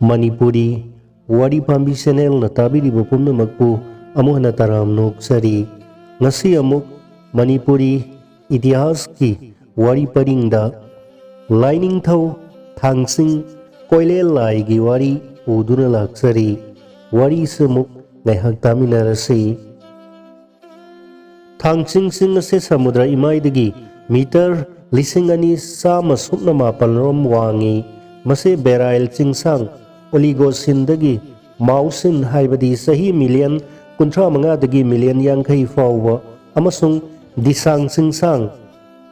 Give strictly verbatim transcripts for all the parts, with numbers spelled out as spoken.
ꯃꯅꯤꯄꯨꯔꯤ ꯋꯥꯔꯤ ꯄꯥꯝꯕꯤ ꯆꯦꯅꯦꯜꯅ ꯇꯥꯕꯤꯔꯤꯕ ꯄꯨꯝꯅꯃꯛꯄꯨ ꯑꯃꯨꯛ ꯍꯟꯅ ꯇꯔꯥꯝꯅ ꯑꯣꯛꯆꯔꯤ꯫ ꯉꯁꯤ ꯑꯃꯨꯛ ꯃꯅꯤꯄꯨꯔꯤ ꯏꯇꯤꯍꯥꯁꯀꯤ ꯋꯥꯔꯤ ꯄꯔꯤꯡꯗ ꯂꯥꯏꯅꯤꯡꯊꯧ ꯊꯥꯡꯆꯤꯡ ꯀꯣꯏꯂꯦꯜ ꯂꯥꯏꯒꯤ ꯋꯥꯔꯤ ꯄꯨꯗꯨꯅ ꯂꯥꯛꯆꯔꯤ꯫ ꯋꯥꯔꯤꯁꯨ ꯑꯃꯨꯛ ꯉꯥꯏꯍꯥꯛ ꯇꯥꯃꯤꯟꯅꯔꯁꯤ꯫ ꯊꯥꯡꯆꯤꯡ ꯆꯤꯡ ꯑꯁꯤ ꯁꯃꯨꯗ꯭ꯔ ꯏꯃꯥꯏꯗꯒꯤ ꯃꯤꯇꯔ ꯂꯤꯁꯤꯡ ꯑꯅꯤ ꯆꯥꯝꯃ ꯁꯨꯞꯅ ꯃꯥꯄꯜ ꯔꯣꯝ ꯋꯥꯡꯉꯤ꯫ ꯃꯁꯤ ꯕꯦꯔꯥꯏꯜ ꯆꯤꯡꯁꯥꯡ ꯑꯣꯂꯤꯒꯣꯁꯤꯟꯗꯒꯤ ꯃꯥꯎꯁꯤꯟ, ꯍꯥꯏꯕꯗꯤ ꯆꯍꯤ ꯃꯤꯂꯤꯌꯟ ꯀꯨꯟꯊ꯭ꯔꯥ ꯃꯉꯥꯗꯒꯤ ꯃꯤꯂꯤꯌꯟ ꯌꯥꯡꯈꯩ ꯐꯥꯎꯕ, ꯑꯃꯁꯨꯡ ꯗꯤꯁꯥꯡ ꯆꯤꯡꯁꯥꯡ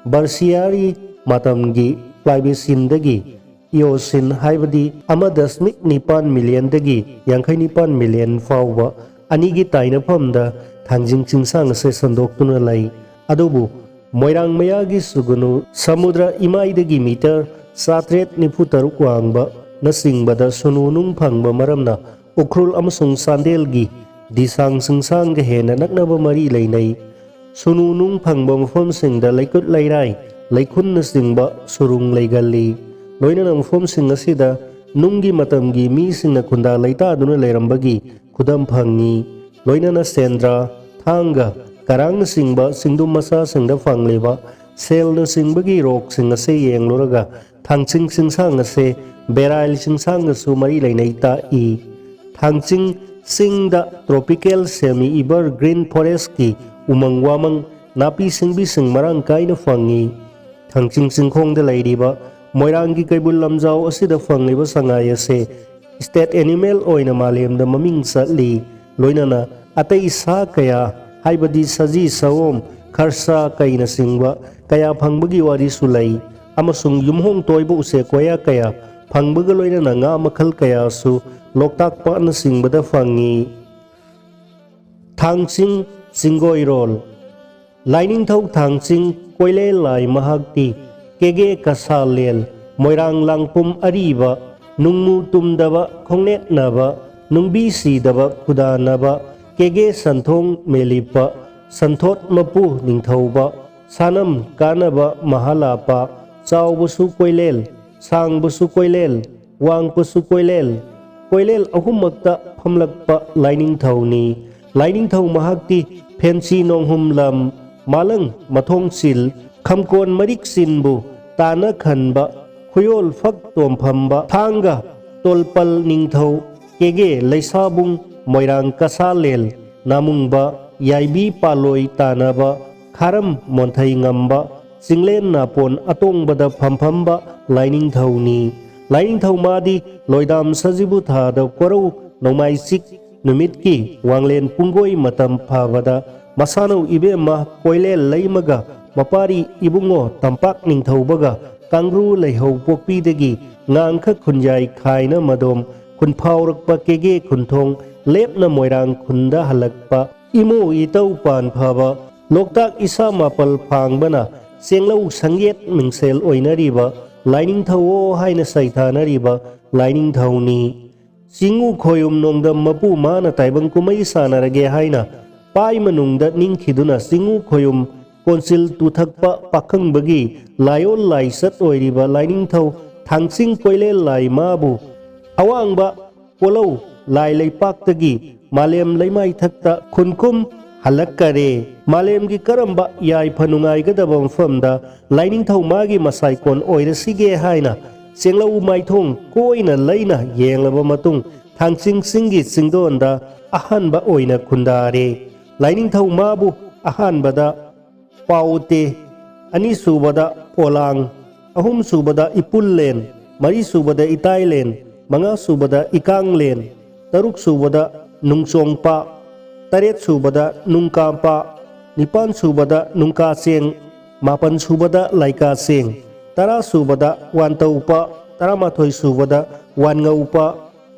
ꯕꯔꯁꯤꯌꯥꯔꯤ ꯃꯇꯝꯒꯤ ꯄ꯭ꯂꯥꯏꯕꯤꯁꯤꯟꯗꯒꯤ ꯏꯑꯣꯁꯤꯟ, ꯍꯥꯏꯕꯗꯤ ꯑꯃ ꯗꯁꯃꯤꯛ ꯅꯤꯄꯥꯟ ꯃꯤꯂꯤꯌꯟꯗꯒꯤ ꯌꯥꯡꯈꯩ ꯅꯤꯄꯥꯟ ꯃꯤꯂꯤꯌꯟ ꯐꯥꯎꯕ ꯑꯅꯤꯒꯤ ꯇꯥꯏꯅꯐꯝꯗ ꯊꯥꯡꯖꯤꯡ ꯆꯤꯡꯁꯥꯡ ꯑꯁꯤ ꯁꯟꯗꯣꯛꯇꯨꯅ ꯂꯩ꯫ ꯑꯗꯨꯕꯨ ꯃꯣꯏꯔꯥꯡ ꯃꯌꯥꯒꯤ ꯁꯨꯒꯨꯅꯨ ꯁꯃꯨꯗ꯭ꯔ ꯏꯃꯥꯏꯗꯒꯤ ꯃꯤꯇꯔ ꯆꯥꯇ꯭ꯔꯦꯠ ꯅꯤꯐꯨ ꯇꯔꯨꯛ ꯋꯥꯡꯕꯅꯆꯤꯡꯕꯗ ꯁꯨꯅꯨ ꯅꯨꯡ ꯐꯪꯕ ꯃꯔꯝꯅ ꯎꯈ꯭ꯔꯨꯜ ꯑꯃꯁꯨꯡ ꯆꯥꯟꯗꯦꯜꯒꯤ ꯗꯤꯁꯥꯡ ꯆꯤꯡꯁꯥꯡꯒ ꯍꯦꯟꯅ ꯅꯛꯅꯕ ꯃꯔꯤ ꯂꯩꯅꯩ꯫ ꯁꯨꯅꯨ ꯅꯨꯡ ꯐꯪꯕ ꯃꯐꯝꯁꯤꯡꯗ ꯂꯩꯀꯨꯠ ꯂꯩꯔꯥꯏ, ꯂꯩꯈꯨꯟꯅꯆꯤꯡꯕ ꯁꯨꯔꯨꯡ ꯂꯩꯒꯜꯂꯤ꯫ ꯂꯣꯏꯅꯅ ꯃꯐꯝꯁꯤꯡ ꯑꯁꯤꯗ ꯅꯨꯡꯒꯤ ꯃꯇꯝꯒꯤ ꯃꯤꯁꯤꯡꯅ ꯈꯨꯟꯗꯥ ꯂꯩꯇꯥꯗꯨꯅ ꯂꯩꯔꯝꯕꯒꯤ ꯈꯨꯗꯝ ꯐꯪꯉꯤ꯫ ꯂꯣꯏꯅꯅ ꯁꯦꯟꯗ꯭ꯔꯥ, ꯊꯥꯡꯒ, ꯀꯔꯥꯡꯅꯆꯤꯡꯕ ꯆꯤꯡꯗꯨꯝ ꯃꯆꯥꯁꯤꯡꯗ ꯐꯪꯂꯤꯕ ꯁꯦꯜꯅꯆꯤꯡꯕꯒꯤ ꯔꯣꯛꯁꯤꯡ ꯑꯁꯤ ꯌꯦꯡꯂꯨꯔꯒ ꯊꯥꯡꯆꯤꯡ ꯆꯤꯡꯁꯥꯡ ꯑꯁꯤ ꯕꯦꯔꯥꯏꯜ ꯆꯤꯡꯁꯥꯡꯒꯁꯨ ꯃꯔꯤ ꯂꯩꯅꯩ ꯇꯥꯛꯏ꯫ ꯊꯥꯡꯆꯤꯡ ꯆꯤꯡꯗ ꯇ꯭ꯔꯣꯄꯤꯀꯦꯜ ꯁꯦꯃꯤ ꯏꯕꯔ ꯒ꯭ꯔꯤꯟ ꯐꯣꯔꯦꯁꯀꯤ ꯎꯃꯪ ꯋꯥꯃꯪ, ꯅꯥꯄꯤ ꯁꯤꯡꯕꯤꯁꯤꯡ ꯃꯔꯥꯡ ꯀꯥꯏꯅ ꯐꯪꯉꯤ꯫ ꯊꯥꯡꯆꯤꯡ ꯆꯤꯡꯈꯣꯡꯗ ꯂꯩꯔꯤꯕ ꯃꯣꯏꯔꯥꯡꯒꯤ ꯀꯩꯕꯨꯜ ꯂꯝꯖꯥꯎ ꯑꯁꯤꯗ ꯐꯪꯂꯤꯕ ꯁꯉꯥꯏ ꯑꯁꯤ ꯁ꯭ꯇꯦꯠ ꯑꯦꯅꯤꯃꯦꯜ ꯑꯣꯏꯅ ꯃꯥꯂꯦꯝꯗ ꯃꯃꯤꯡ ꯆꯠꯂꯤ꯫ ꯂꯣꯏꯅꯅ ꯑꯇꯩ ꯁꯥ ꯀꯌꯥ, ꯍꯥꯏꯕꯗꯤ ꯁꯖꯤ, ꯁꯑꯣꯝ, ꯈꯔꯁꯥ ꯀꯩꯅꯆꯤꯡꯕ ꯀꯌꯥ ꯐꯪꯕꯒꯤ ꯋꯥꯔꯤꯁꯨ ꯂꯩ꯫ ꯑꯃꯁꯨꯡ ꯌꯨꯝꯍꯣꯡ ꯇꯣꯏꯕ ꯎꯆꯦꯛ ꯀꯣꯌꯥ ꯀꯌꯥ ꯐꯪꯕꯒ ꯂꯣꯏꯅꯅ ꯉꯥ ꯃꯈꯜ ꯀꯌꯥꯁꯨ ꯂꯣꯛꯇꯥꯛ ꯄꯥꯠꯅꯆꯤꯡꯕꯗ ꯐꯪꯉꯤ꯫ ꯊꯥꯡꯆꯤꯡ ꯆꯤꯡꯒꯣꯏꯔꯣꯜ꯫ ꯂꯥꯏꯅꯤꯡꯊꯧ ꯊꯥꯡꯆꯤꯡ ꯀꯣꯏꯂꯦꯜ ꯂꯥꯏ ꯃꯍꯥꯛꯇꯤ ꯀꯦꯒꯦ ꯀꯁꯥꯂꯦꯜ, ꯃꯣꯏꯔꯥꯡ ꯂꯥꯡꯄꯨꯝ ꯑꯔꯤꯕ, ꯅꯨꯡꯃꯨ ꯇꯨꯝꯗꯕ ꯈꯣꯡꯅꯦꯠꯅꯕ, ꯅꯨꯡꯕꯤ ꯁꯤꯗꯕ ꯈꯨꯗꯥꯅꯕ, ꯀꯦꯒꯦ ꯁꯟꯊꯣꯡ ꯃꯦꯂꯤꯞꯄ, ꯁꯟꯊꯣꯠ ꯃꯄꯨ ꯅꯤꯡꯊꯧꯕ, ꯁꯥꯅꯝ ꯀꯥꯅꯕ ꯃꯍꯥꯂꯥꯄꯥ, ꯆꯥꯎꯕꯁꯨ ꯀꯣꯏꯂꯦꯜ, ꯁꯥꯡꯕꯁꯨ ꯀꯣꯏꯂꯦꯜ, ꯋꯥꯡ ꯀꯨꯆꯨ ꯀꯣꯏꯂꯦꯜ, ꯀꯣꯏꯂꯦꯜ ꯑꯍꯨꯝꯃꯛꯇ ꯐꯝꯂꯛꯄ ꯂꯥꯏꯅꯤꯡꯊꯧꯅꯤ꯫ ꯂꯥꯏꯅꯤꯡꯊꯧ ꯃꯍꯥꯛꯇꯤ ꯐꯦꯟꯁꯤ ꯅꯣꯡꯍꯨꯝ ꯂꯝ, ꯃꯥꯂꯪ ꯃꯊꯣꯡꯁꯤꯜ, ꯈꯝꯀꯣꯟ ꯃꯔꯤꯛꯁꯤꯟꯕꯨ ꯇꯥꯅ ꯈꯟꯕ, ꯈꯨꯌꯣꯜ ꯐꯛ ꯇꯣꯝꯐꯝꯕ, ꯊꯥꯡꯒ ꯇꯣꯜꯄꯜ ꯅꯤꯡꯊꯧ, ꯀꯦꯒꯦ ꯂꯩꯁꯥꯕꯨꯡ, ꯃꯣꯏꯔꯥꯡ ꯀꯁꯥꯂꯦꯜ, ꯅꯥꯃꯨꯡꯕ, ꯌꯥꯏꯕꯤ ꯄꯥꯂꯣꯏ ꯇꯥꯅꯕ, ꯈꯥꯔꯝ ꯃꯣꯟꯊꯩ ꯉꯝꯕ, ꯆꯤꯡꯂꯦꯟ ꯅꯥꯄꯣꯟ ꯑꯇꯣꯡꯕꯗ ꯐꯝꯐꯝꯕ ꯂꯥꯏꯅꯤꯡꯊꯧꯅꯤ꯫ ꯂꯥꯏꯅꯤꯡꯊꯧ ꯃꯥꯗꯤ ꯂꯣꯏꯗꯥꯝ ꯁꯖꯤꯕꯨ ꯊꯥꯗ ꯀꯣꯔꯧ ꯅꯣꯡꯃꯥꯏꯆꯤꯛ ꯅꯨꯃꯤꯠꯀꯤ ꯋꯥꯡꯂꯦꯟ ꯄꯨꯡꯒꯣꯏ ꯃꯇꯝ ꯐꯥꯕꯗ ꯃꯁꯥꯅꯧ ꯏꯕꯦꯝꯃ ꯀꯣꯏꯂꯦꯜ ꯂꯩꯃꯒ ꯃꯄꯥꯔꯤ ꯏꯕꯨꯡꯉꯣ ꯇꯝꯄꯥꯛ ꯅꯤꯡꯊꯧꯕꯒ ꯀꯥꯡꯒ꯭ꯔꯨ ꯂꯩꯍꯧ ꯄꯣꯛꯄꯤꯗꯒꯤ ꯉꯥꯡꯈ ꯈꯨꯟꯌꯥꯏ ꯈꯥꯏꯅ ꯃꯗꯣꯝ ꯈꯨꯟꯐꯥꯎꯔꯛꯄ ꯀꯦꯒꯦ ꯈꯨꯟꯊꯣꯡ ꯂꯦꯞꯅ ꯃꯣꯏꯔꯥꯡ ꯈꯨꯟꯗ ꯍꯜꯂꯛꯄ ꯏꯃꯣ ꯏꯇꯧ ꯄꯥꯟ ꯐꯕ ꯂꯣꯛꯇꯥꯛ ꯏꯁꯥ ꯃꯥꯄꯜ ꯐꯥꯡꯕꯅ ꯆꯦꯡꯂꯧ ꯁꯪꯌꯦꯠ ꯃꯤꯡꯁꯦꯜ ꯑꯣꯏꯅꯔꯤꯕ ꯂꯥꯏꯅꯤꯡꯊꯧꯑꯣ ꯍꯥꯏꯅ ꯁꯩꯊꯥꯅꯔꯤꯕ ꯂꯥꯏꯅꯤꯡꯊꯧꯅꯤ꯫ ꯆꯤꯡꯉꯨ ꯈꯣꯌꯨꯝ ꯅꯣꯡꯗꯝ ꯃꯄꯨ ꯃꯥꯅ ꯇꯥꯏꯕꯪ ꯀꯨꯝꯍꯩ ꯁꯥꯟꯅꯔꯒꯦ ꯍꯥꯏꯅ ꯄꯥꯏ ꯃꯅꯨꯡꯗ ꯅꯤꯡꯈꯤꯗꯨꯅ ꯆꯤꯡꯉꯨ ꯈꯣꯌꯨꯝ ꯀꯣꯟꯁꯤꯜ ꯇꯨꯊꯛꯄ ꯄꯥꯈꯪꯕꯒꯤ ꯂꯥꯏꯑꯣꯟ ꯂꯥꯏꯆꯠ ꯑꯣꯏꯔꯤꯕ ꯂꯥꯏꯅꯤꯡꯊꯧ ꯊꯥꯡꯆꯤꯡ ꯀꯣꯏꯂꯦꯜ ꯂꯥꯏ ꯃꯥꯕꯨ ꯑꯋꯥꯡꯕ ꯄꯣꯂꯧ ꯂꯥꯏ ꯂꯩꯄꯥꯛꯇꯒꯤ ꯃꯥꯂꯦꯝ ꯂꯩꯃꯥꯏꯊꯛꯇ ꯈꯨꯟꯀꯨꯝ ꯍꯜꯂꯛꯀꯔꯦ꯫ ꯃꯥꯂꯦꯝꯒꯤ ꯀꯔꯝꯕ ꯌꯥꯏꯐ ꯅꯨꯡꯉꯥꯏꯒꯗꯕ ꯃꯐꯝꯗ ꯂꯥꯏꯅꯤꯡꯊꯧ ꯃꯥꯒꯤ ꯃꯁꯥꯏꯀꯣꯟ ꯑꯣꯏꯔꯁꯤꯒꯦ ꯍꯥꯏꯅ ꯆꯦꯡꯂꯧ ꯃꯥꯏꯊꯣꯡ ꯀꯣꯏꯅ ꯂꯩꯅ ꯌꯦꯡꯂꯕ ꯃꯇꯨꯡ ꯊꯥꯡꯆꯤꯡ ꯆꯤꯡꯒꯤ ꯆꯤꯡꯗꯣꯟꯗ ꯑꯍꯥꯟꯕ ꯑꯣꯏꯅ ꯈꯨꯟꯗꯥꯔꯦ꯫ ꯂꯥꯏꯅꯤꯡꯊꯧ ꯃꯥꯕꯨ ꯑꯍꯥꯟꯕꯗ ꯄꯥꯎꯇꯦ, ꯑꯅꯤꯁꯨꯕꯗ ꯄꯣꯂꯥꯡ, ꯑꯍꯨꯝꯁꯨꯕꯗ ꯏꯄꯨꯜꯂꯦꯟ, ꯃꯔꯤꯁꯨꯕꯗ ꯏꯇꯥꯏꯂꯦꯟ, ꯃꯉꯥꯁꯨꯕꯗ ꯏꯀꯥꯡꯂꯦꯟ, ꯇꯔꯨꯛꯁꯨꯕꯗ ꯅꯨꯡꯆꯣꯡꯄꯥ, ꯇꯔꯦꯠꯁꯨꯕꯗ ꯅꯨꯡꯀꯥꯝꯄꯥ, ꯅꯤꯄꯥꯟꯁꯨꯕꯗ ꯅꯨꯡꯀꯥꯆꯦꯡ, ꯃꯥꯄꯟꯁꯨꯕꯗ ꯂꯥꯏꯀꯥꯆꯦꯡ, ꯇꯔꯥꯁꯨꯕꯗ ꯋꯥꯟꯇꯧꯄꯥ, ꯇꯔꯥꯃꯥꯊꯣꯏꯁꯨꯕꯗ ꯋꯥꯟꯉꯧꯄꯥ,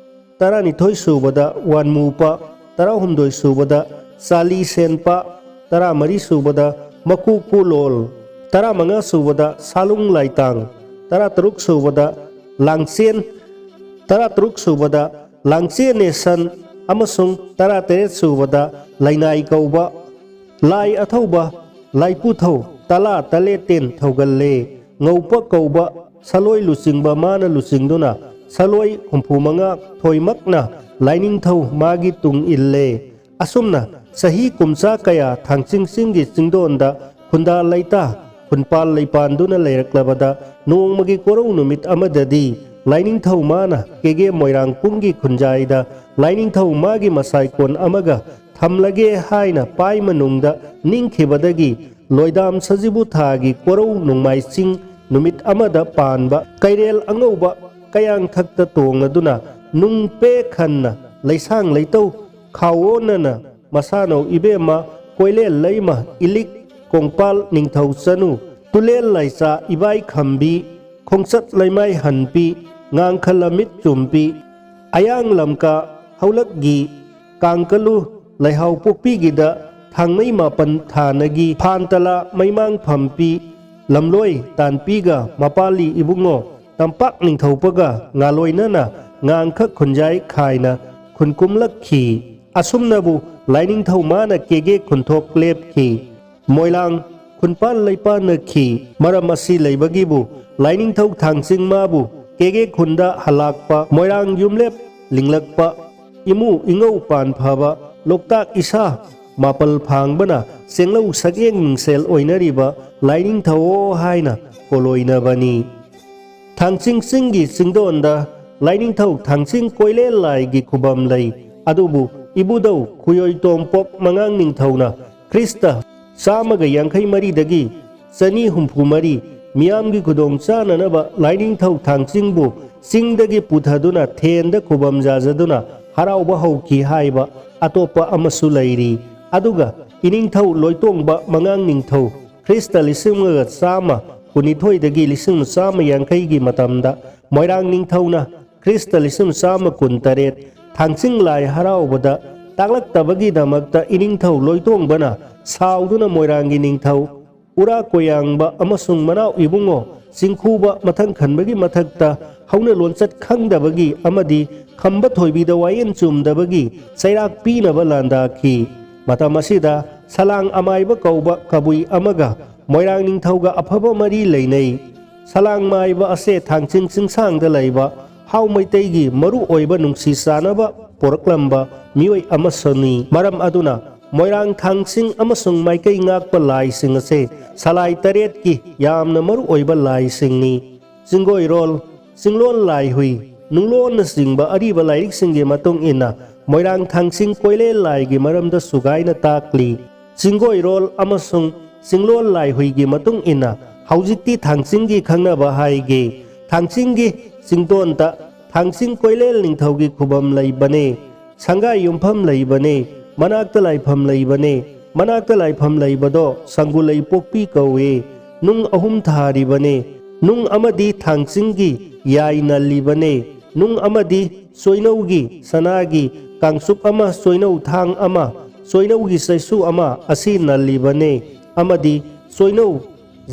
ꯇꯔꯥꯅꯤꯊꯣꯏꯁꯨꯕꯗ ꯋꯥꯟꯃꯨꯄꯥ, ꯇꯔꯥꯍꯨꯝꯗꯣꯏꯁꯨꯕꯗ ꯆꯥꯂꯤ ꯁꯦꯟꯄꯥ, ꯇꯔꯥꯃꯔꯤꯁꯨꯕꯗ ꯃꯀꯣꯛ ꯄꯨꯂꯣꯜ, ꯇꯔꯥꯃꯉꯥꯁꯨꯕꯗ ꯁꯥꯂꯨꯡ ꯂꯥꯏꯇꯥꯡ, ꯇꯔꯥꯇꯔꯨꯛꯁꯨꯕꯗ ꯂꯥꯡꯆꯦꯟ, ꯇꯔꯥꯇꯔꯨꯛꯁꯨꯕꯗ ꯂꯥꯡꯆꯦꯟ ꯅꯦꯁꯟ ꯑꯃꯁꯨꯡ ꯇꯔꯥꯇꯔꯦꯠꯁꯨꯕꯗ ꯂꯩꯅꯥꯏ ꯀꯧꯕ ꯂꯥꯏ ꯑꯊꯧꯕ ꯂꯥꯏꯄꯨꯊꯧ ꯇꯂꯥ ꯇꯂꯦꯇꯦꯟ ꯊꯧꯒꯜꯂꯦ꯫ ꯉꯧꯄ ꯀꯧꯕ ꯁꯂꯣꯏ ꯂꯨꯆꯤꯡꯕ ꯃꯥꯅ ꯂꯨꯆꯤꯡꯗꯨꯅ ꯁꯂꯣꯏ ꯍꯨꯝꯐꯨ ꯃꯉꯥ ꯊꯣꯏꯃꯛꯅ ꯂꯥꯏꯅꯤꯡꯊꯧ ꯃꯥꯒꯤ ꯇꯨꯡ ꯏꯜꯂꯦ꯫ ꯑꯁꯨꯝꯅ ꯆꯍꯤ ꯀꯨꯝꯆꯥ ꯀꯌꯥ ꯊꯥꯡꯆꯤꯡ ꯆꯤꯡꯒꯤ ꯆꯤꯡꯗꯣꯟꯗ ꯈꯨꯟꯗꯥ ꯂꯩꯇꯥ ꯈꯨꯟꯄꯥꯜ ꯂꯩꯄꯥꯟꯗꯨꯅ ꯂꯩꯔꯛꯂꯕꯗ, ꯅꯣꯡꯃꯒꯤ ꯀꯣꯔꯧ ꯅꯨꯃꯤꯠ ꯑꯃꯗꯗꯤ ꯂꯥꯏꯅꯤꯡꯊꯧ ꯃꯥꯅ ꯀꯦꯒꯦ ꯃꯣꯏꯔꯥꯡ ꯄꯨꯡꯒꯤ ꯈꯨꯟꯖꯥꯏꯗ ꯂꯥꯏꯅꯤꯡꯊꯧ ꯃꯥꯒꯤ ꯃꯁꯥꯏꯀꯣꯟ ꯑꯃꯒ ꯊꯝꯂꯒꯦ ꯍꯥꯏꯅ ꯄꯥꯏ ꯃꯅꯨꯡꯗ ꯅꯤꯡꯈꯤꯕꯗꯒꯤ ꯂꯣꯏꯗꯥꯝ ꯁꯖꯤꯕꯨ ꯊꯥꯒꯤ ꯀꯣꯔꯧ ꯅꯣꯡꯃꯥꯏ ꯆꯤꯡ ꯅꯨꯃꯤꯠ ꯑꯃꯗ ꯄꯥꯟꯕ ꯀꯩꯔꯦꯜ ꯑꯉꯧꯕ ꯀꯌꯥꯡꯊꯛꯇ ꯇꯣꯡꯂꯗꯨꯅ ꯅꯨꯡ ꯄꯦꯛ ꯈꯟꯅ ꯂꯩꯁꯥꯡ ꯂꯩꯇꯧ ꯈꯥꯎꯋꯣꯟꯅꯅ ꯃꯁꯥꯅꯧ ꯏꯕꯦꯝꯃ ꯀꯣꯏꯂꯦꯜ ꯂꯩꯃ ꯏꯂꯤꯛ ꯀꯣꯡꯄꯥꯜ ꯅꯤꯡꯊꯧ ꯆꯅꯨ ꯇꯨꯂꯦꯜ ꯂꯥꯏꯆꯥ ꯏꯕꯥꯏ ꯈꯝꯕꯤ ꯈꯣꯡꯆꯠ ꯂꯩꯃꯥꯏ ꯍꯟꯄꯤ ꯉꯥꯡꯈꯜ ꯑꯃꯤꯠ ꯆꯨꯝꯄꯤ ꯑꯌꯥꯡ ꯂꯝꯀꯥ ꯍꯧꯂꯛꯒꯤ ꯀꯥꯡꯀꯂꯨ ꯂꯩꯍꯥꯎ ꯄꯣꯛꯄꯤꯒꯤꯗ ꯊꯥꯡꯃꯩ ꯃꯥꯄꯟ ꯊꯥꯅꯒꯤ ꯐꯥꯟꯇꯂꯥ ꯃꯩꯃꯥꯡ ꯐꯝꯄꯤ ꯂꯝꯂꯣꯏ ꯇꯥꯟꯄꯤꯒ ꯃꯄꯥꯂꯤ ꯏꯕꯨꯡꯉꯣ ꯇꯝꯄꯥꯛ ꯅꯤꯡꯊꯧꯄꯒ ꯉꯥꯂꯣꯏꯅꯅ ꯉꯥꯡꯈ ꯈꯨꯟꯖꯥꯏ ꯈꯥꯏꯅ ꯈꯨꯟꯀꯨꯝꯂꯛꯈꯤ꯫ ꯑꯁꯨꯝꯅꯕꯨ ꯂꯥꯏꯅꯤꯡꯊꯧ ꯃꯥꯅ ꯀꯦꯒꯦ ꯈꯨꯟꯊꯣꯛ ꯂꯦꯞꯈꯤ꯫ ꯃꯣꯏꯔꯥꯡ ꯈꯨꯟꯄꯥꯜ ꯂꯩꯄꯥꯟꯅꯈꯤ꯫ ꯃꯔꯝ ꯑꯁꯤ ꯂꯩꯕꯒꯤꯕꯨ ꯂꯥꯏꯅꯤꯡꯊꯧ ꯊꯥꯡꯆꯤꯡ ꯃꯥꯕꯨ ꯀꯦꯒꯦ ꯈꯨꯟꯗ ꯍꯜꯂꯥꯛꯄ ꯃꯣꯏꯔꯥꯡ ꯌꯨꯝꯂꯦꯞ ꯂꯤꯡꯂꯛꯄ ꯏꯃꯨ ꯏꯉꯧ ꯄꯥꯟ ꯐꯕ ꯂꯣꯛꯇꯥꯛ ꯏꯁꯥ ꯃꯥꯄꯜ ꯐꯥꯡꯕꯅ ꯆꯦꯡꯂꯧ ꯁꯛꯌꯦꯡ ꯃꯤꯡꯁꯦꯜ ꯑꯣꯏꯅꯔꯤꯕ ꯂꯥꯏꯅꯤꯡꯊꯧꯑꯣ ꯍꯥꯏꯅ ꯀꯣꯂꯣꯏꯅꯕꯅꯤ꯫ ꯊꯥꯡꯆꯤꯡ ꯆꯤꯡꯒꯤ ꯆꯤꯡꯗꯣꯟꯗ ꯂꯥꯏꯅꯤꯡꯊꯧ ꯊꯥꯡꯆꯤꯡ ꯀꯣꯏꯂꯦꯜ ꯂꯥꯏꯒꯤ ꯈꯨꯕꯝ ꯂꯩ꯫ ꯑꯗꯨꯕꯨ ꯏꯕꯨꯙꯧ ꯈꯨꯌꯣꯏ ꯇꯣꯝꯄꯣꯛ ꯃꯉꯥꯡ ꯅꯤꯡꯊꯧꯅ ꯈ꯭ꯔꯤꯁꯇ ꯆꯥꯝꯃꯒ ꯌꯥꯡꯈꯩ ꯃꯔꯤꯗꯒꯤ ꯆꯅꯤ ꯍꯨꯝꯐꯨ ꯃꯔꯤ ꯃꯤꯌꯥꯝꯒꯤ ꯈꯨꯗꯣꯡ ꯆꯥꯅꯅꯕ ꯂꯥꯏꯅꯤꯡꯊꯧ ꯊꯥꯡꯆꯤꯡꯕꯨ ꯆꯤꯡꯗꯒꯤ ꯄꯨꯊꯗꯨꯅ ꯊꯦꯟꯗ ꯈꯨꯕꯝ ꯌꯥꯖꯗꯨꯅ ꯍꯔꯥꯎꯕ ꯍꯧꯈꯤ ꯍꯥꯏꯕ ꯑꯇꯣꯞꯄ ꯑꯃꯁꯨ ꯂꯩꯔꯤ꯫ ꯑꯗꯨꯒ ꯏꯅꯤꯡꯊꯧ ꯂꯣꯏꯇꯣꯡꯕ ꯃꯉꯥꯡ ꯅꯤꯡꯊꯧ ꯈ꯭ꯔꯤꯁꯇ ꯂꯤꯁꯤꯡ ꯑꯃꯒ ꯆꯥꯝꯃ ꯀꯨꯟꯅꯤꯊꯣꯏꯗꯒꯤ ꯂꯤꯁꯤꯡ ꯑꯃ ꯆꯥꯝꯃ ꯌꯥꯡꯈꯩꯒꯤ ꯃꯇꯝꯗ ꯃꯣꯏꯔꯥꯡ ꯅꯤꯡꯊꯧꯅ ꯈ꯭ꯔꯤꯁꯇ ꯂꯤꯁꯤꯡ ꯑꯃ ꯆꯥꯝꯃ ꯀꯨꯟꯇꯔꯦꯠ ꯊꯥꯡꯆꯤꯡ ꯂꯥꯏ ꯍꯔꯥꯎꯕꯗ ꯇꯥꯛꯂꯛꯇꯕꯒꯤꯗꯃꯛꯇ ꯏꯅꯤꯡꯊꯧ ꯂꯣꯏꯇꯣꯡꯕꯅ ꯁꯥꯎꯗꯨꯅ ꯃꯣꯏꯔꯥꯡꯒꯤ ꯅꯤꯡꯊꯧ ꯎꯔꯥ ꯀꯣꯌꯥꯡꯕ ꯑꯃꯁꯨꯡ ꯃꯅꯥꯎ ꯏꯕꯨꯡꯉꯣ ꯆꯤꯡꯈꯨꯕ ꯃꯊꯪ ꯈꯟꯕꯒꯤ ꯃꯊꯛꯇ ꯍꯧꯅ ꯂꯣꯟꯆꯠ ꯈꯪꯗꯕꯒꯤ ꯑꯃꯗꯤ ꯈꯝꯕ ꯊꯣꯏꯕꯤꯗ ꯋꯥꯌꯦꯟ ꯆꯨꯝꯗꯕꯒꯤ ꯆꯩꯔꯥꯛ ꯄꯤꯅꯕ ꯂꯥꯟꯗꯥꯈꯤ꯫ ꯃꯇꯝ ꯑꯁꯤꯗ ꯁꯂꯥꯡ ꯑꯃꯥꯏꯕ ꯀꯧꯕ ꯀꯕꯨꯏ ꯑꯃꯒ ꯃꯣꯏꯔꯥꯡ ꯅꯤꯡꯊꯧꯒ ꯑꯐꯕ ꯃꯔꯤ ꯂꯩꯅꯩ꯫ ꯁꯂꯥꯡ ꯃꯥꯏꯕ ꯑꯁꯦ ꯊꯥꯡꯆꯤꯡ ꯆꯤꯡꯁꯥꯡꯗ ꯂꯩꯕ ꯍꯥꯎ ꯃꯩꯇꯩꯒꯤ ꯃꯔꯨ ꯑꯣꯏꯕ ꯅꯨꯡꯁꯤ ꯆꯥꯟꯅꯕ ꯄꯣꯔꯛꯂꯝꯕ ꯃꯤꯑꯣꯏ ꯑꯃꯁꯨꯅꯤ꯫ ꯃꯔꯝ ꯑꯗꯨꯅ ꯃꯣꯏꯔꯥꯡ ꯊꯥꯡꯆꯤꯡ ꯑꯃꯁꯨꯡ ꯃꯥꯏꯀꯩ ꯉꯥꯛꯄ ꯂꯥꯏꯁꯤꯡ ꯑꯁꯦ ꯁꯂꯥꯏ ꯇꯔꯦꯠꯀꯤ ꯌꯥꯝꯅ ꯃꯔꯨ ꯑꯣꯏꯕ ꯂꯥꯏꯁꯤꯡꯅꯤ꯫ ꯆꯤꯡꯒꯣꯏꯔꯣꯜ, ꯆꯤꯡꯂꯣꯜ ꯂꯥꯏꯍꯨꯏ, ꯅꯨꯡꯂꯣꯟꯅꯆꯤꯡꯕ ꯑꯔꯤꯕ ꯂꯥꯏꯔꯤꯛꯁꯤꯡꯒꯤ ꯃꯇꯨꯡ ꯏꯟꯅ ꯃꯣꯏꯔꯥꯡ ꯊꯥꯡꯆꯤꯡ ꯀꯣꯏꯂꯦꯜ ꯂꯥꯏꯒꯤ ꯃꯔꯝꯗ ꯁꯨꯒꯥꯏꯅ ꯇꯥꯛꯂꯤ꯫ ꯆꯤꯡꯒꯣꯏꯔꯣꯜ ꯑꯃꯁꯨꯡ ꯆꯤꯡꯂꯣꯜ ꯂꯥꯏꯍꯨꯏꯒꯤ ꯃꯇꯨꯡ ꯏꯟꯅ ꯍꯧꯖꯤꯛꯇꯤ ꯊꯥꯡꯆꯤꯡꯒꯤ ꯈꯪꯅꯕ ꯍꯥꯏꯒꯦ꯫ ꯊꯥꯡꯆꯤꯡꯒꯤ ꯆꯤꯡꯗꯣꯟꯗ ꯊꯥꯡꯆꯤꯡ ꯀꯣꯏꯂꯦꯜ ꯅꯤꯡꯊꯧꯒꯤ ꯈꯨꯕꯝ ꯂꯩꯕꯅꯦ꯫ ꯁꯪꯒꯥꯏ ꯌꯨꯝꯐꯝ ꯂꯩꯕꯅꯦ꯫ ꯃꯅꯥꯛꯇ ꯂꯥꯏꯐꯝ ꯂꯩꯕꯅꯦ꯫ ꯃꯅꯥꯛꯇ ꯂꯥꯏꯐꯝ ꯂꯩꯕꯗꯣ ꯁꯪꯒꯨꯂꯩ ꯄꯣꯛꯄꯤ ꯀꯧꯏ꯫ ꯅꯨꯡ ꯑꯍꯨꯝ ꯊꯥꯔꯤꯕꯅꯦ꯫ ꯅꯨꯡ ꯑꯃꯗꯤ ꯊꯥꯡꯆꯤꯡꯒꯤ ꯌꯥꯏ ꯅꯜꯂꯤꯕꯅꯦ꯫ ꯅꯨꯡ ꯑꯃꯗꯤ ꯆꯣꯏꯅꯧꯒꯤ ꯁꯅꯥꯒꯤ ꯀꯥꯡꯆꯨꯞ ꯑꯃ, ꯆꯣꯏꯅꯧ ꯊꯥꯡ ꯑꯃ, ꯆꯣꯏꯅꯧꯒꯤ ꯆꯩꯁꯨ ꯑꯃ ꯑꯁꯤ ꯅꯜꯂꯤꯕꯅꯦ꯫ ꯑꯃꯗꯤ ꯆꯣꯏꯅꯧ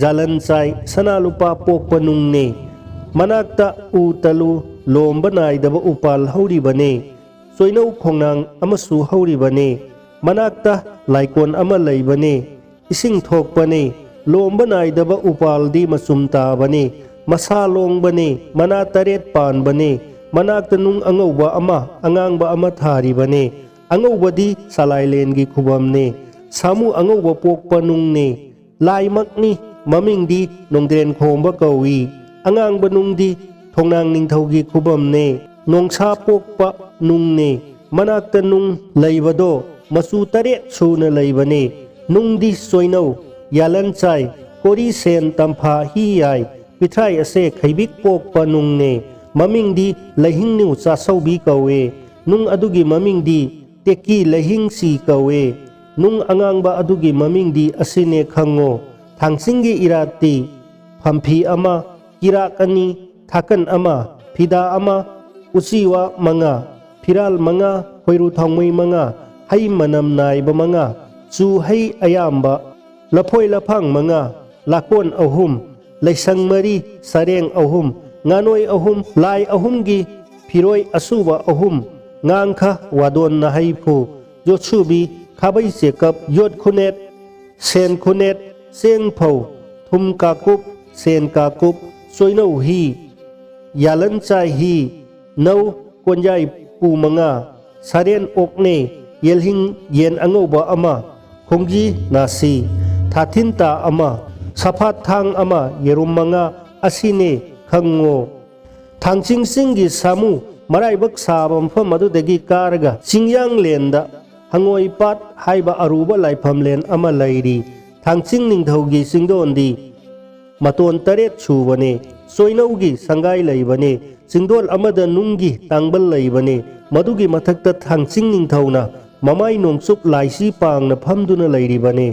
ꯖꯥꯂꯟ ꯆꯥꯏ, ꯁꯅꯥ ꯂꯨꯄꯥ ꯄꯣꯛꯄ ꯅꯨꯡꯅꯦ꯫ ꯃꯅꯥꯛꯇ ꯎ ꯇꯂꯨ ꯂꯣꯝꯕ ꯅꯥꯏꯗꯕ ꯎꯄꯥꯜ ꯍꯧꯔꯤꯕꯅꯦ꯫ ꯆꯣꯏꯅꯧ ꯈꯣꯡꯅꯥꯡ ꯑꯃꯁꯨ ꯍꯧꯔꯤꯕꯅꯦ꯫ ꯃꯅꯥꯛꯇ ꯂꯥꯏꯀꯣꯟ ꯑꯃ ꯂꯩꯕꯅꯦ꯫ ꯏꯁꯤꯡ ꯊꯣꯛꯄꯅꯦ꯫ ꯂꯣꯝꯕ ꯅꯥꯏꯗꯕ ꯎꯄꯥꯜꯗꯤ ꯃꯆꯨꯝ ꯇꯥꯕꯅꯦ꯫ ꯃꯁꯥ ꯂꯣꯡꯕꯅꯦ꯫ ꯃꯅꯥ ꯇꯔꯦꯠ ꯄꯥꯟꯕꯅꯦ꯫ ꯃꯅꯥꯛꯇ ꯅꯨꯡ ꯑꯉꯧꯕ ꯑꯃ, ꯑꯉꯥꯡꯕ ꯑꯃ ꯊꯥꯔꯤꯕꯅꯦ꯫ ꯑꯉꯧꯕꯗꯤ ꯁꯂꯥꯏꯂꯦꯟꯒꯤ ꯈꯨꯕꯝꯅꯦ꯫ ꯁꯥꯃꯨ ꯑꯉꯧꯕ ꯄꯣꯛꯄ ꯅꯨꯡꯅꯦ꯫ ꯂꯥꯏꯃꯛꯅꯤ꯫ ꯃꯃꯤꯡꯗꯤ ꯅꯣꯡꯗ꯭ꯔꯦꯟ ꯈꯣꯝꯕ ꯀꯧꯏ꯫ ꯑꯉꯥꯡꯕ ꯅꯨꯡꯗꯤ ꯊꯣꯡꯅꯥꯡ ꯅꯤꯡꯊꯧꯒꯤ ꯈꯨꯕꯝꯅꯦ꯫ ꯅꯣꯡꯁꯥ ꯄꯣꯛꯄ ꯅꯨꯡꯅꯦ꯫ ꯃꯅꯥꯛꯇ ꯅꯨꯡ ꯂꯩꯕꯗꯣ ꯃꯆꯨ ꯇꯔꯦꯠ ꯁꯨꯅ ꯂꯩꯕꯅꯦ꯫ ꯅꯨꯡꯗꯤ ꯆꯣꯏꯅꯧ, ꯌꯥꯂꯟꯆꯥꯏ, ꯀꯣꯔꯤꯁꯦꯟ, ꯇꯝꯐꯥ, ꯍꯤ ꯌꯥꯏ, ꯄꯤꯊ꯭ꯔꯥꯏ ꯑꯁꯦ ꯈꯩꯕꯤꯛ ꯄꯣꯛꯄ ꯅꯨꯡꯅꯦ꯫ ꯃꯃꯤꯡꯗꯤ ꯂꯩꯍꯤꯡꯅꯨ ꯆꯥꯁꯧꯕꯤ ꯀꯧꯋꯦ꯫ ꯅꯨꯡ ꯑꯗꯨꯒꯤ ꯃꯃꯤꯡꯗꯤ ꯇꯦꯛꯀꯤ ꯂꯩꯍꯤꯡꯆꯤ ꯀꯧꯋꯦ꯫ ꯅꯨꯡ ꯑꯉꯥꯡꯕ ꯑꯗꯨꯒꯤ ꯃꯃꯤꯡꯗꯤ ꯑꯁꯤꯅꯦ ꯈꯪꯉꯣ꯫ ꯊꯥꯡꯆꯤꯡꯒꯤ ꯏꯔꯥꯠꯇꯤ ꯐꯝꯐꯤ ꯑꯃ, ꯀꯤꯔꯥꯛ ꯑꯅꯤ, ꯊꯥꯀꯟ ꯑꯃ, ꯐꯤꯗꯥ ꯑꯃ, ꯎꯆꯤꯋꯥ ꯃꯉꯥ, ꯐꯤꯔꯥꯜ ꯃꯉꯥ, ꯈꯣꯏꯔꯨ ꯊꯥꯎꯃꯩ ꯃꯉꯥ, ꯍꯩ ꯃꯅꯝ ꯅꯥꯏꯕ ꯃꯉꯥ, ꯆꯨ ꯍꯩ ꯑꯌꯥꯝꯕ, ꯂꯐꯣꯏ ꯂꯐꯥꯡ ꯃꯉꯥ, ꯂꯥꯀꯣꯟ ꯑꯍꯨꯝ, ꯂꯩꯁꯪ ꯃꯔꯤ, ꯁꯔꯦꯡ ꯑꯍꯨꯝ, ꯉꯥꯅꯣꯏ ꯑꯍꯨꯝ, ꯂꯥꯏ ꯑꯍꯨꯝꯒꯤ ꯐꯤꯔꯣꯏ ꯑꯁꯨꯕ ꯑꯍꯨꯝ, ꯉꯥꯡꯈ, ꯋꯥꯗꯣꯟ ꯅꯥꯍꯩꯐꯨ, ꯌꯣꯠꯁꯨꯕꯤ, ꯈꯥꯕꯩ ꯆꯦꯀꯞ, ꯌꯣꯠ ꯈꯨꯅꯦꯠ, ꯁꯦꯟ ꯈꯨꯅꯦꯠ, ꯆꯦꯡ ꯐꯧ, ꯊꯨꯝ ꯀꯥꯀꯨꯞ, ꯁꯦꯟ ꯀꯥꯀꯨꯞ, ꯆꯣꯏꯅꯧ ꯍꯤ, ꯌꯥꯂꯟꯆꯥꯏ ꯍꯤ, ꯅꯧ ꯀꯣꯟꯌꯥꯏ ꯄꯨ ꯃꯉꯥ, ꯁꯥꯔꯦꯟ ꯑꯣꯛꯅꯦ, ꯌꯦꯜꯍꯤꯡ ꯌꯦꯟ ꯑꯉꯧꯕ ꯑꯃ, ꯈꯣꯡꯖꯤ ꯅꯥꯁꯤ, ꯊꯥꯊꯤꯟ ꯇꯥ ꯑꯃ, ꯁꯐꯥꯠ ꯊꯥꯡ ꯑꯃ, ꯌꯦꯔꯨꯝ ꯃꯉꯥ ꯑꯁꯤꯅꯦ ꯈꯪꯉꯣ꯫ ꯊꯥꯡꯆꯤꯡ ꯆꯤꯡꯒꯤ ꯁꯥꯃꯨ ꯃꯔꯥꯏꯕꯛ ꯁꯥꯕ ꯃꯐꯝ ꯑꯗꯨꯗꯒꯤ ꯀꯥꯔꯒ ꯆꯤꯡꯌꯥꯡꯂꯦꯟꯗ ꯍꯉꯣꯏ ꯄꯥꯠ ꯍꯥꯏꯕ ꯑꯔꯨꯕ ꯂꯥꯏꯐꯝꯂꯦꯟ ꯑꯃ ꯂꯩꯔꯤ꯫ ꯊꯥꯡꯆꯤꯡ ꯅꯤꯡꯊꯧꯒꯤ ꯆꯤꯡꯗꯣꯟꯗꯤ ꯃꯇꯣꯟ ꯇꯔꯦꯠ ꯁꯨꯕꯅꯦ꯫ ꯆꯣꯏꯅꯧꯒꯤ ꯁꯪꯒꯥꯏ ꯂꯩꯕꯅꯦ꯫ ꯆꯤꯡꯗꯣꯜ ꯑꯃꯗ ꯅꯨꯡꯒꯤ ꯇꯥꯡꯕꯜ ꯂꯩꯕꯅꯦ꯫ ꯃꯗꯨꯒꯤ ꯃꯊꯛꯇ ꯊꯥꯡꯆꯤꯡ ꯅꯤꯡꯊꯧꯅ ꯃꯃꯥꯏ ꯅꯣꯡꯆꯨꯞ ꯂꯥꯏꯁꯤ ꯄꯥꯡꯅ ꯐꯝꯗꯨꯅ ꯂꯩꯔꯤꯕꯅꯦ꯫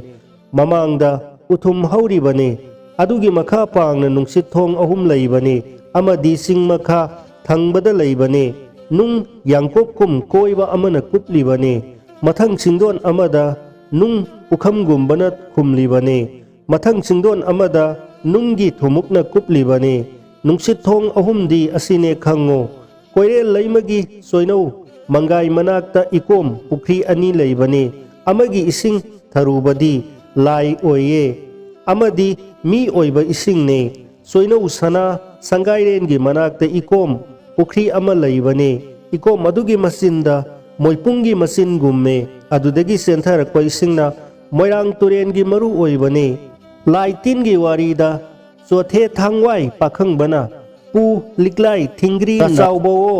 ꯃꯃꯥꯡꯗ ꯎꯊꯨꯝ ꯍꯧꯔꯤꯕꯅꯦ꯫ ꯑꯗꯨꯒꯤ ꯃꯈꯥ ꯄꯥꯡꯅ ꯅꯨꯡꯁꯤꯠ ꯊꯣꯡ ꯑꯍꯨꯝ ꯂꯩꯕꯅꯦ, ꯑꯃꯗꯤ ꯆꯤꯡ ꯃꯈꯥ ꯊꯪꯕꯗ ꯂꯩꯕꯅꯦ꯫ ꯅꯨꯡ ꯌꯥꯡꯀꯣꯛꯀꯨꯝ ꯀꯣꯏꯕ ꯑꯃꯅ ꯀꯨꯞꯂꯤꯕꯅꯦ꯫ ꯃꯊꯪ ꯆꯤꯡꯗꯣꯟ ꯑꯃꯗ ꯅꯨꯡ ꯄꯨꯈꯝꯒꯨꯝꯕꯅ ꯈꯨꯝꯂꯤꯕꯅꯦ꯫ ꯃꯊꯪ ꯆꯤꯡꯗꯣꯟ ꯑꯃꯗ ꯅꯨꯡꯒꯤ ꯊꯨꯝꯃꯨꯛꯅ ꯀꯨꯞꯂꯤꯕꯅꯦ꯫ ꯅꯨꯡꯁꯤꯠ ꯊꯣꯡ ꯑꯍꯨꯝꯗꯤ ꯑꯁꯤꯅꯦ ꯈꯪꯉꯣ꯫ ꯀꯣꯏꯔꯦꯜ ꯂꯩꯃꯒꯤ ꯆꯣꯏꯅꯧ ꯃꯪꯒꯥꯏ ꯃꯅꯥꯛꯇ ꯏꯀꯣꯝ ꯄꯨꯈ꯭ꯔꯤ ꯑꯅꯤ ꯂꯩꯕꯅꯤ꯫ ꯑꯃꯒꯤ ꯏꯁꯤꯡ ꯊꯔꯨꯕꯗꯤ ꯂꯥꯏ ꯑꯣꯏꯌꯦ, ꯑꯃꯗꯤ ꯃꯤ ꯑꯣꯏꯕ ꯏꯁꯤꯡꯅꯦ꯫ ꯆꯣꯏꯅꯧ ꯁꯅꯥ ꯁꯪꯒꯥꯏꯔꯦꯟꯒꯤ ꯃꯅꯥꯛꯇ ꯏꯀꯣꯝ ꯄꯨꯈ꯭ꯔꯤ ꯑꯃ ꯂꯩꯕꯅꯦ꯫ ꯏꯀꯣꯝ ꯑꯗꯨꯒꯤ ꯃꯆꯤꯟꯗ ꯃꯣꯏꯄꯨꯡꯒꯤ ꯃꯆꯤꯟꯒꯨꯝꯃꯦ꯫ ꯑꯗꯨꯗꯒꯤ ꯆꯦꯟꯊꯔꯛꯄ ꯏꯁꯤꯡꯅ ꯃꯣꯏꯔꯥꯡ ꯇꯨꯔꯦꯟꯒꯤ ꯃꯔꯨ ꯑꯣꯏꯕꯅꯦ꯫ ꯂꯥꯏ ꯇꯤꯟꯒꯤ ꯋꯥꯔꯤꯗ ꯆꯣꯊꯦ ꯊꯥꯡꯋꯥꯏ ꯄꯥꯈꯪꯕꯅ ꯄꯨ ꯂꯤꯛꯂꯥꯏ ꯊꯤꯡꯒ꯭ꯔꯤ ꯇꯥꯆꯥꯎꯕꯋꯣ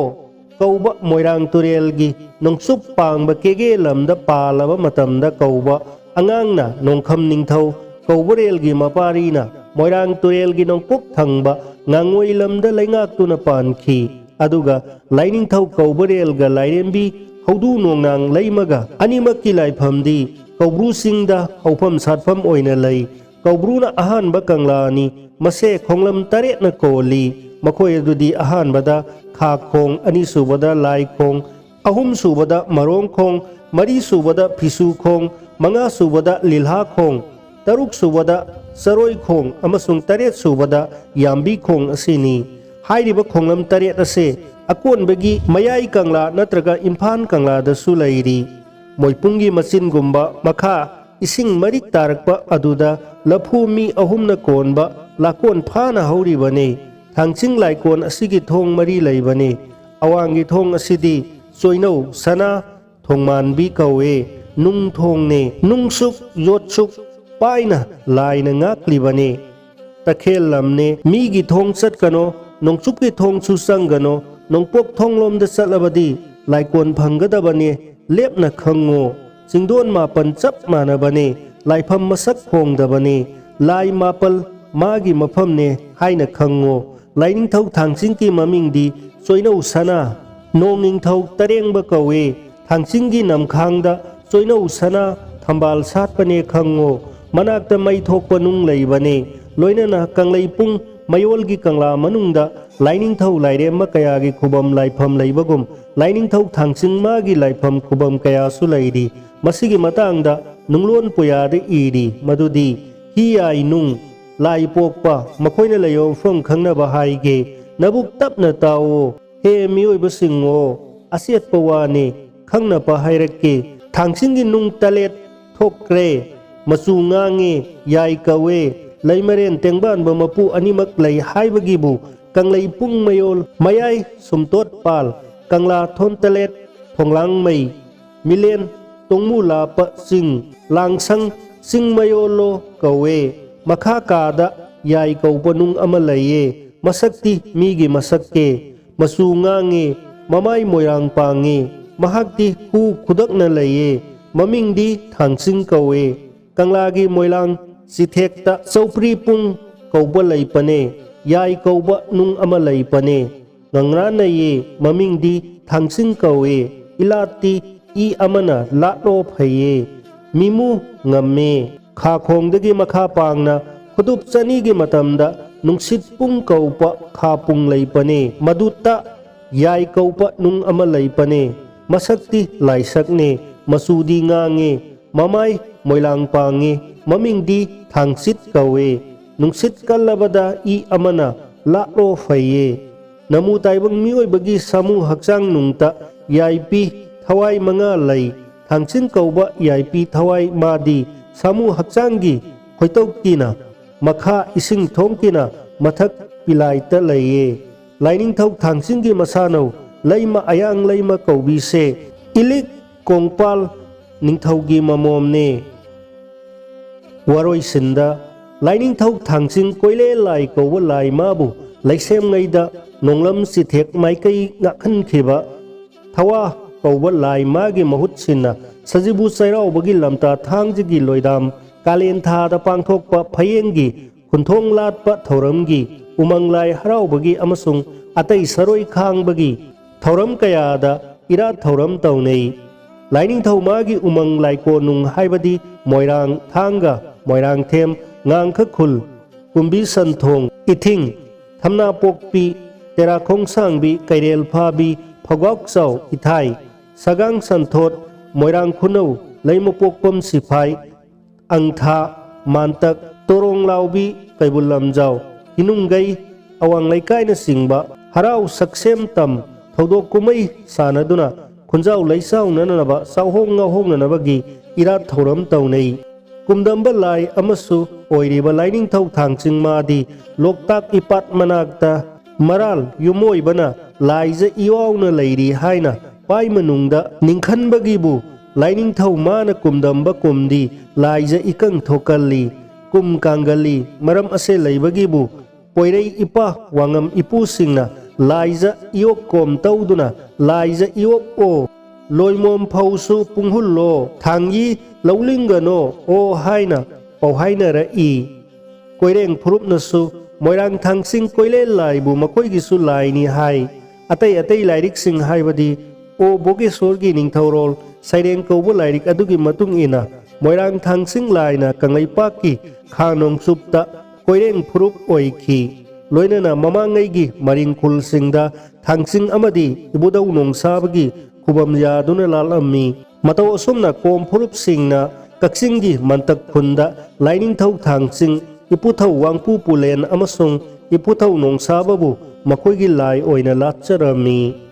ꯀꯧꯕ ꯃꯣꯏꯔꯥꯡ ꯇꯨꯔꯦꯜꯒꯤ ꯅꯣꯡꯆꯨꯞ ꯄꯥꯡꯕ ꯀꯦꯒꯦ ꯂꯝꯗ ꯄꯥꯜꯂꯕ ꯃꯇꯝꯗ ꯀꯧꯕ ꯑꯉꯥꯡꯅ ꯅꯣꯡꯈꯝ ꯅꯤꯡꯊꯧ ꯀꯧꯕꯔꯦꯜꯒꯤ ꯃꯄꯥꯔꯤꯅ ꯃꯣꯏꯔꯥꯡ ꯇꯨꯔꯦꯜꯒꯤ ꯅꯣꯡꯄꯣꯛ ꯊꯪꯕ ꯉꯥꯉꯣꯏ ꯂꯝꯗ ꯂꯩꯉꯥꯛꯇꯨꯅ ꯄꯥꯟꯈꯤ꯫ ꯑꯗꯨꯒ ꯂꯥꯏꯅꯤꯡꯊꯧ ꯀꯧꯕꯔꯦꯜꯒ ꯂꯥꯏꯔꯦꯝꯕꯤ ꯍꯧꯗꯨ ꯅꯣꯡꯅꯥꯡ ꯂꯩꯃꯒ ꯑꯅꯤꯃꯛꯀꯤ ꯂꯥꯏꯐꯝꯗꯤ ꯀꯧꯕ꯭ꯔꯨ ꯆꯤꯡꯗ ꯍꯧꯐꯝ ꯁꯥꯠꯐꯝ ꯑꯣꯏꯅ ꯂꯩ꯫ ꯀꯧꯕ꯭ꯔꯨꯅ ꯑꯍꯥꯟꯕ ꯀꯪꯂꯥꯅꯤ꯫ ꯃꯁꯦ ꯈꯣꯡꯂꯝ ꯇꯔꯦꯠꯅ ꯀꯣꯜꯂꯤ꯫ ꯃꯈꯣꯏ ꯑꯗꯨꯗꯤ ꯑꯍꯥꯟꯕꯗ ꯈꯥ ꯈꯣꯡ, ꯑꯅꯤꯁꯨꯕꯗ ꯂꯥꯏ ꯈꯣꯡ, ꯑꯍꯨꯝꯁꯨꯕꯗ ꯃꯔꯣꯡ ꯈꯣꯡ, ꯃꯔꯤꯁꯨꯕꯗ ꯐꯤꯁꯨ ꯈꯣꯡ, ꯃꯉꯥꯁꯨꯕꯗ ꯂꯤꯜꯍꯥ ꯈꯣꯡ, ꯇꯔꯨꯛꯁꯨꯕꯗ ꯆꯔꯣꯏ ꯈꯣꯡ ꯑꯃꯁꯨꯡ ꯇꯔꯦꯠꯁꯨꯕꯗ ꯌꯥꯝꯕꯤ ꯈꯣꯡ ꯑꯁꯤꯅꯤ꯫ ꯍꯥꯏꯔꯤꯕ ꯈꯣꯡꯂꯝ ꯇꯔꯦꯠ ꯑꯁꯦ ꯑꯀꯣꯟꯕꯒꯤ ꯃꯌꯥꯏ ꯀꯪꯂꯥ ꯅꯠꯇ꯭ꯔꯒ ꯏꯝꯐꯥꯜ ꯀꯪꯂꯥꯗꯁꯨ ꯂꯩꯔꯤ꯫ ꯃꯣꯏꯄꯨꯡꯒꯤ ꯃꯆꯤꯟꯒꯨꯝꯕ ꯃꯈꯥ ꯏꯁꯤꯡ ꯃꯔꯤꯛ ꯇꯥꯔꯛꯄ ꯑꯗꯨꯗ ꯂꯐꯨ ꯃꯤ ꯑꯍꯨꯝꯅ ꯀꯣꯟꯕ ꯂꯥꯀꯣꯟ ꯐꯥꯅ ꯍꯧꯔꯤꯕꯅꯤ꯫ ꯊꯥꯡꯆꯤꯡ ꯂꯥꯏꯀꯣꯟ ꯑꯁꯤꯒꯤ ꯊꯣꯡ ꯃꯔꯤ ꯂꯩꯕꯅꯤ꯫ ꯑꯋꯥꯡꯒꯤ ꯊꯣꯡ ꯑꯁꯤꯗꯤ ꯆꯣꯏꯅꯧ ꯁꯅꯥ ꯊꯣꯡꯃꯥꯟꯕꯤ ꯀꯧꯏ꯫ ꯅꯨꯡ ꯊꯣꯡꯅꯦ꯫ ꯅꯨꯡꯁꯨꯛ ꯌꯣꯠꯁꯨꯛ ꯄꯥꯏꯅ ꯂꯥꯏꯅ ꯉꯥꯛꯂꯤꯕꯅꯤ꯫ ꯇꯈꯦꯜ ꯂꯝꯅꯦ꯫ ꯃꯤꯒꯤ ꯊꯣꯡ ꯆꯠꯀꯅꯣ, ꯅꯣꯡꯆꯨꯞꯀꯤ ꯊꯣꯡꯁꯨ ꯆꯪꯒꯅꯣ, ꯅꯣꯡꯄꯣꯛ ꯊꯣꯡꯂꯣꯝꯗ ꯆꯠꯂꯕꯗꯤ ꯂꯥꯏꯀꯣꯟ ꯐꯪꯒꯗꯕꯅꯤ꯫ ꯂꯦꯞꯅ ꯈꯪꯉꯨ꯫ ꯆꯤꯡꯗꯣꯟ ꯃꯥꯄꯟ ꯆꯞ ꯃꯥꯟꯅꯕꯅꯤ꯫ ꯂꯥꯏꯐꯝ ꯃꯁꯛ ꯍꯣꯡꯗꯕꯅꯤ꯫ ꯂꯥꯏ ꯃꯥꯄꯜ ꯃꯥꯒꯤ ꯃꯐꯝꯅꯦ ꯍꯥꯏꯅ ꯈꯪꯉꯨ꯫ ꯂꯥꯏꯅꯤꯡꯊꯧ ꯊꯥꯡꯆꯤꯡꯒꯤ ꯃꯃꯤꯡꯗꯤ ꯆꯣꯏꯅꯧ ꯁꯅꯥ, ꯅꯣꯡ ꯅꯤꯡꯊꯧ ꯇꯔꯦꯡꯕ ꯀꯧꯏ꯫ ꯊꯥꯡꯆꯤꯡꯒꯤ ꯅꯝꯈꯥꯡꯗ ꯆꯣꯏꯅꯧ ꯁꯅꯥ ꯊꯝꯕꯥꯜ ꯁꯥꯠꯄꯅꯦ ꯈꯪꯉꯨ꯫ ꯃꯅꯥꯛꯇ ꯃꯩ ꯊꯣꯛꯄ ꯅꯨꯡ ꯂꯩꯕꯅꯤ꯫ ꯂꯣꯏꯅꯅ ꯀꯪꯂꯩꯄꯨꯡ ꯃꯌꯣꯜꯒꯤ ꯀꯪꯂꯥ ꯃꯅꯨꯡꯗ ꯂꯥꯏꯅꯤꯡꯊꯧ ꯂꯥꯏꯔꯦꯝꯕ ꯀꯌꯥꯒꯤ ꯈꯨꯕꯝ ꯂꯥꯏꯐꯝ ꯂꯩꯕꯒꯨꯝ, ꯂꯥꯏꯅꯤꯡꯊꯧ ꯊꯥꯡꯆꯤꯡ ꯃꯥꯒꯤ ꯂꯥꯏꯐꯝ ꯈꯨꯕꯝ ꯀꯌꯥꯁꯨ ꯂꯩꯔꯤ꯫ ꯃꯁꯤꯒꯤ ꯃꯇꯥꯡꯗ ꯅꯨꯡꯂꯣꯟ ꯄꯨꯌꯥꯗ ꯏꯔꯤ, ꯃꯗꯨꯗꯤ ꯍꯤ ꯌꯥꯏ ꯅꯨꯡ, ꯂꯥꯏ ꯄꯣꯛꯄ, ꯃꯈꯣꯏꯅ ꯂꯩꯕ ꯃꯐꯝ ꯈꯪꯅꯕ ꯍꯥꯏꯒꯦ꯫ ꯅꯕꯨꯛ ꯇꯞꯅ ꯇꯥꯎꯑꯣ꯫ ꯍꯦ ꯃꯤꯑꯣꯏꯕꯁꯤꯡꯉꯣ, ꯑꯆꯦꯠꯄ ꯋꯥꯅꯤ, ꯈꯪꯅꯕ ꯍꯥꯏꯔꯛꯀꯦ꯫ ꯊꯥꯡꯆꯤꯡꯒꯤ ꯅꯨꯡ ꯇꯂꯦꯠ ꯊꯣꯛꯈ꯭ꯔꯦ꯫ ꯃꯆꯨ ꯉꯥꯡꯉꯦ, ꯌꯥꯏ ꯀꯧꯋꯦ꯫ ꯂꯩꯃꯔꯦꯟ ꯇꯦꯡꯕꯥꯟꯕ ꯃꯄꯨ ꯑꯅꯤꯃꯛ ꯂꯩ ꯍꯥꯏꯕꯒꯤꯕꯨ ꯀꯪꯂꯩ ꯄꯨꯡ ꯃꯌꯣꯜ, ꯃꯌꯥꯏ ꯁꯨꯝꯇꯣꯠ ꯄꯥꯜ, ꯀꯪꯂꯥ ꯊꯣꯟ ꯇꯂꯦꯠ, ꯊꯣꯡꯂꯥꯡꯃꯩ, ꯃꯤꯂꯦꯟ, ꯇꯣꯡꯃꯨ ꯂꯥꯞꯄ ꯆꯤꯡ, ꯂꯥꯡꯁꯪ, ꯆꯤꯡ ꯃꯌꯣꯜꯂꯣ ꯀꯧꯋꯦ꯫ ꯃꯈꯥ ꯀꯥꯗ ꯌꯥꯏ ꯀꯧꯕ ꯅꯨꯡ ꯑꯃ ꯂꯩꯌꯦ꯫ ꯃꯁꯛꯇꯤ ꯃꯤꯒꯤ ꯃꯁꯛꯀꯦ꯫ ꯃꯆꯨ ꯉꯥꯡꯉꯦ, ꯃꯃꯥꯏ ꯃꯣꯏꯔꯥꯡ ꯄꯥꯡꯉꯦ꯫ ꯃꯍꯥꯛꯇꯤ ꯈꯨ ꯈꯨꯗꯛꯅ ꯂꯩꯌꯦ꯫ ꯃꯃꯤꯡꯗꯤ ꯊꯥꯡꯆꯤꯡ ꯀꯧꯋꯦ꯫ ꯀꯪꯂꯥꯒꯤ ꯃꯣꯏꯔꯥꯡ ꯆꯤꯊꯦꯛꯇ ꯆꯧꯄ꯭ꯔꯤ ꯄꯨꯡ ꯀꯧꯕ ꯂꯩꯄꯅꯦ꯫ ꯌꯥꯏ ꯀꯧꯕ ꯅꯨꯡ ꯑꯃ ꯂꯩꯄꯅꯦ꯫ ꯉꯪꯔꯥꯟꯅꯩꯌꯦ, ꯃꯃꯤꯡꯗꯤ ꯊꯥꯡꯆꯤꯡ ꯀꯧꯋꯦ꯫ ꯏꯂꯥꯠꯇꯤ ꯏ ꯑꯃꯅ ꯂꯥꯠꯂꯣ ꯐꯩꯌꯦ꯫ ꯃꯤꯃꯨ ꯉꯝꯃꯦ꯫ ꯈꯥ ꯈꯣꯡꯗꯒꯤ ꯃꯈꯥ ꯄꯥꯡꯅ ꯈꯨꯗꯨꯞ ꯆꯅꯤꯒꯤ ꯃꯇꯝꯗ ꯅꯨꯡꯁꯤꯠ ꯄꯨꯡ ꯀꯧꯕ ꯈꯥ ꯄꯨꯡ ꯂꯩꯄꯅꯦ꯫ ꯃꯗꯨꯇ ꯌꯥꯏ ꯀꯧꯕ ꯅꯨꯡ ꯑꯃ ꯂꯩꯄꯅꯦ꯫ ꯃꯁꯛꯇꯤ ꯂꯥꯏꯁꯛꯅꯦ꯫ ꯃꯆꯨꯗꯤ ꯉꯥꯡꯉꯦ꯫ ꯃꯃꯥꯏ ꯃꯣꯏꯂꯥꯡ ꯄꯥꯡꯉꯦ꯫ ꯃꯃꯤꯡꯗꯤ ꯊꯥꯡꯆꯤꯠ ꯀꯧꯋꯦ꯫ ꯅꯨꯡꯁꯤꯠ ꯀꯜꯂꯕꯗ ꯏ ꯑꯃꯅ ꯂꯥꯛꯂꯣ ꯐꯩꯌꯦ꯫ ꯅꯃꯨ ꯇꯥꯏꯕꯪ ꯃꯤꯑꯣꯏꯕꯒꯤ ꯁꯥꯃꯨ ꯍꯛꯆꯥꯡ ꯅꯨꯡꯇ ꯌꯥꯏꯄꯤ ꯊꯋꯥꯏ ꯃꯉꯥ ꯂꯩ꯫ ꯊꯥꯡꯆꯤꯡ ꯀꯧꯕ ꯌꯥꯏꯄꯤ ꯊꯋꯥꯏ ꯃꯥꯗꯤ ꯁꯥꯃꯨ ꯍꯛꯆꯥꯡꯒꯤ ꯈꯣꯏꯇꯧꯀꯤꯅ ꯃꯈꯥ, ꯏꯁꯤꯡ ꯊꯣꯡꯀꯤꯅ ꯃꯊꯛ, ꯄꯤꯂꯥꯏꯇ ꯂꯩꯌꯦ꯫ ꯂꯥꯏꯅꯤꯡꯊꯧ ꯊꯥꯡꯆꯤꯡꯒꯤ ꯃꯁꯥꯅꯧ ꯂꯩꯃ ꯑꯌꯥꯡ ꯂꯩꯃ ꯀꯧꯕꯤꯁꯦ ꯏꯂꯤꯛ ꯀꯣꯡꯄꯥꯜ ꯅꯤꯡꯊꯧꯒꯤ ꯃꯃꯣꯝꯅꯦ꯫ ꯋꯥꯔꯣꯏꯁꯤꯟꯗ ꯂꯥꯏꯅꯤꯡꯊꯧ ꯊꯥꯡꯆꯤꯡ ꯀꯣꯏꯂꯦ ꯂꯥꯏ ꯀꯧꯕ ꯂꯥꯏ ꯃꯥꯕꯨ ꯂꯩꯁꯦꯝꯉꯩꯗ ꯅꯣꯡꯂꯝ ꯆꯤꯊꯦꯛ ꯃꯥꯏꯀꯩ ꯉꯥꯛꯍꯟꯈꯤꯕ ꯊꯋꯥ ꯀꯧꯕ ꯂꯥꯏ ꯃꯥꯒꯤ ꯃꯍꯨꯠ ꯁꯤꯟꯅ ꯁꯖꯤꯕꯨ ꯆꯩꯔꯥꯎꯕꯒꯤ ꯂꯝꯇꯥ ꯊꯥꯡꯖꯒꯤ ꯂꯣꯏꯗꯥꯝ ꯀꯥꯂꯦꯟ ꯊꯥꯗ ꯄꯥꯡꯊꯣꯛꯄ ꯐꯌꯦꯡꯒꯤ ꯈꯨꯟꯊꯣꯡ ꯂꯥꯠꯄ ꯊꯧꯔꯝꯒꯤ ꯎꯃꯪ ꯂꯥꯏ ꯍꯔꯥꯎꯕꯒꯤ ꯑꯃꯁꯨꯡ ꯑꯇꯩ ꯁꯔꯣꯏ ꯈꯥꯡꯕꯒꯤ ꯊꯧꯔꯝ ꯀꯌꯥꯗ ꯏꯔꯥꯠ ꯊꯧꯔꯝ ꯇꯧꯅꯩ꯫ ꯂꯥꯏꯅꯤꯡꯊꯧ ꯃꯥꯒꯤ ꯎꯃꯪ ꯂꯥꯏꯀꯣꯅꯨꯡ ꯍꯥꯏꯕꯗꯤ ꯃꯣꯏꯔꯥꯡ, ꯊꯥꯡꯒ, ꯃꯣꯏꯔꯥꯡꯊꯦꯝ, ꯉꯥꯡꯈꯈꯨꯜ, ꯀꯨꯝꯕꯤ ꯁꯟꯊꯣꯡ, ꯏꯊꯤꯡ, ꯊꯝꯅꯥꯄꯣꯛꯄꯤ, ꯇꯦꯔꯥꯈꯣꯡꯁꯥꯡꯕꯤ, ꯀꯩꯔꯦꯜ ꯐꯥꯕꯤ, ꯐꯧꯒꯥꯛꯆꯥꯎ, ꯏꯊꯥꯏ, ꯁꯒꯥꯡ ꯁꯟꯊꯣꯠ, ꯃꯣꯏꯔꯥꯡ ꯈꯨꯅꯧ, ꯂꯩꯃꯄꯣꯛꯄꯝ ꯁꯤꯐꯥꯏ, ꯑꯪꯊꯥ, ꯃꯥꯟꯇꯛ, ꯇꯣꯔꯣꯡ ꯂꯥꯎꯕꯤ, ꯀꯩꯕꯨꯜ ꯂꯝꯖꯥꯎ, ꯏꯅꯨꯡꯒꯩ, ꯑꯋꯥꯡ ꯂꯩꯀꯥꯏꯅꯆꯤꯡꯕ ꯍꯔꯥꯎ ꯁꯛꯁꯦꯝ ꯇꯝ ꯊꯧꯗꯣꯛ ꯀꯨꯝꯍꯩ ꯁꯥꯟꯅꯗꯨꯅ ꯈꯨꯟꯖꯥꯎ ꯂꯩꯆꯥꯎꯅꯅꯕ ꯆꯥꯎꯍꯣꯡ ꯉꯥꯎꯍꯣꯡꯅꯅꯕꯒꯤ ꯏꯔꯥꯠ ꯊꯧꯔꯝ ꯇꯧꯅꯩ꯫ ꯀꯨꯝꯗꯝꯕ ꯂꯥꯏ ꯑꯃꯁꯨ ꯑꯣꯏꯔꯤꯕ ꯂꯥꯏꯅꯤꯡꯊꯧ ꯊꯥꯡꯆꯤꯡ ꯃꯥꯗꯤ ꯂꯣꯛꯇꯥꯛ ꯏꯄꯥꯠ ꯃꯅꯥꯛꯇ ꯃꯔꯥꯜ ꯌꯨꯝꯑꯣꯏꯕꯅ ꯂꯥꯏꯖ ꯏꯌꯥꯎꯅ ꯂꯩꯔꯤ ꯍꯥꯏꯅ ꯄꯥꯏ ꯃꯅꯨꯡꯗ ꯅꯤꯡꯈꯟꯕꯒꯤꯕꯨ ꯂꯥꯏꯅꯤꯡꯊꯧ ꯃꯥꯅ ꯀꯨꯝꯗꯝꯕ ꯀꯨꯝꯗꯤ ꯂꯥꯏꯖ ꯏꯀꯪ ꯊꯣꯛꯀꯜꯂꯤ, ꯀꯨꯝ ꯀꯥꯡꯒꯜꯂꯤ꯫ ꯃꯔꯝ ꯑꯁꯦ ꯂꯩꯕꯒꯤꯕꯨ ꯄꯣꯏꯔꯩ ꯏꯄꯥ ꯋꯥꯉꯝ ꯏꯄꯨꯁꯤꯡꯅ ꯂꯥꯏꯖ ꯏꯌꯣꯛ ꯀꯣꯝ ꯇꯧꯗꯨꯅ ꯂꯥꯏꯖ ꯏꯌꯣꯛ ꯑꯣ, ꯂꯣꯏꯃꯣꯝ ꯐꯧꯁꯨ ꯄꯨꯡꯍꯨꯜꯂꯣ, ꯊꯥꯡꯌꯤ ꯂꯧꯂꯤꯡꯒꯅꯣ ꯑꯣ ꯍꯥꯏꯅ ꯄꯥꯎꯍꯥꯏꯅꯔꯛꯏ꯫ ꯀꯣꯏꯔꯦꯡ ꯐꯨꯔꯨꯞꯅꯁꯨ ꯃꯣꯏꯔꯥꯡ ꯊꯥꯡꯆꯤꯡ ꯀꯣꯏꯂꯦꯜ ꯂꯥꯏꯕꯨ ꯃꯈꯣꯏꯒꯤꯁꯨ ꯂꯥꯏꯅꯤ ꯍꯥꯏ꯫ ꯑꯇꯩ ꯑꯇꯩ ꯂꯥꯏꯔꯤꯛꯁꯤꯡ ꯍꯥꯏꯕꯗꯤ ꯑꯣ ꯕꯣꯒꯦꯁꯣꯔꯒꯤ ꯅꯤꯡꯊꯧꯔꯣꯜ ꯁꯩꯔꯦꯡ ꯀꯧꯕ ꯂꯥꯏꯔꯤꯛ ꯑꯗꯨꯒꯤ ꯃꯇꯨꯡ ꯏꯟꯅ ꯃꯣꯏꯔꯥꯡ ꯊꯥꯡꯆꯤꯡ ꯂꯥꯏꯅ ꯀꯪꯂꯩꯄꯥꯛꯀꯤ ꯈꯥ ꯅꯣꯡꯆꯨꯞꯇ ꯀꯣꯏꯔꯦꯡ ꯐꯨꯔꯨꯞ ꯑꯣꯏꯈꯤ꯫ ꯂꯣꯏꯅꯅ ꯃꯃꯥꯡꯉꯩꯒꯤ ꯃꯔꯤꯡ ꯈꯨꯜꯁꯤꯡꯗ ꯊꯥꯡꯆꯤꯡ ꯑꯃꯗꯤ ꯏꯕꯨꯙꯧ ꯅꯣꯡꯁꯥꯕꯒꯤ ꯈꯨꯕꯝ ꯌꯥꯗꯨꯅ ꯂꯥꯠꯂꯝꯃꯤ꯫ ꯃꯇꯧ ꯑꯁꯨꯝꯅ ꯀꯣꯝ ꯐꯨꯔꯨꯞꯁꯤꯡꯅ ꯀꯛꯆꯤꯡꯒꯤ ꯃꯟꯇꯛ ꯈꯨꯟꯗ ꯂꯥꯏꯅꯤꯡꯊꯧ ꯊꯥꯡꯆꯤꯡ, ꯏꯄꯨꯊꯧ ꯋꯥꯡꯄꯨ ꯄꯨꯂꯦꯟ ꯑꯃꯁꯨꯡ ꯏꯄꯨꯊꯧ ꯅꯣꯡꯁꯥꯕꯕꯨ ꯃꯈꯣꯏꯒꯤ ꯂꯥꯏ ꯑꯣꯏꯅ ꯂꯥꯠꯆꯔꯝꯃꯤ꯫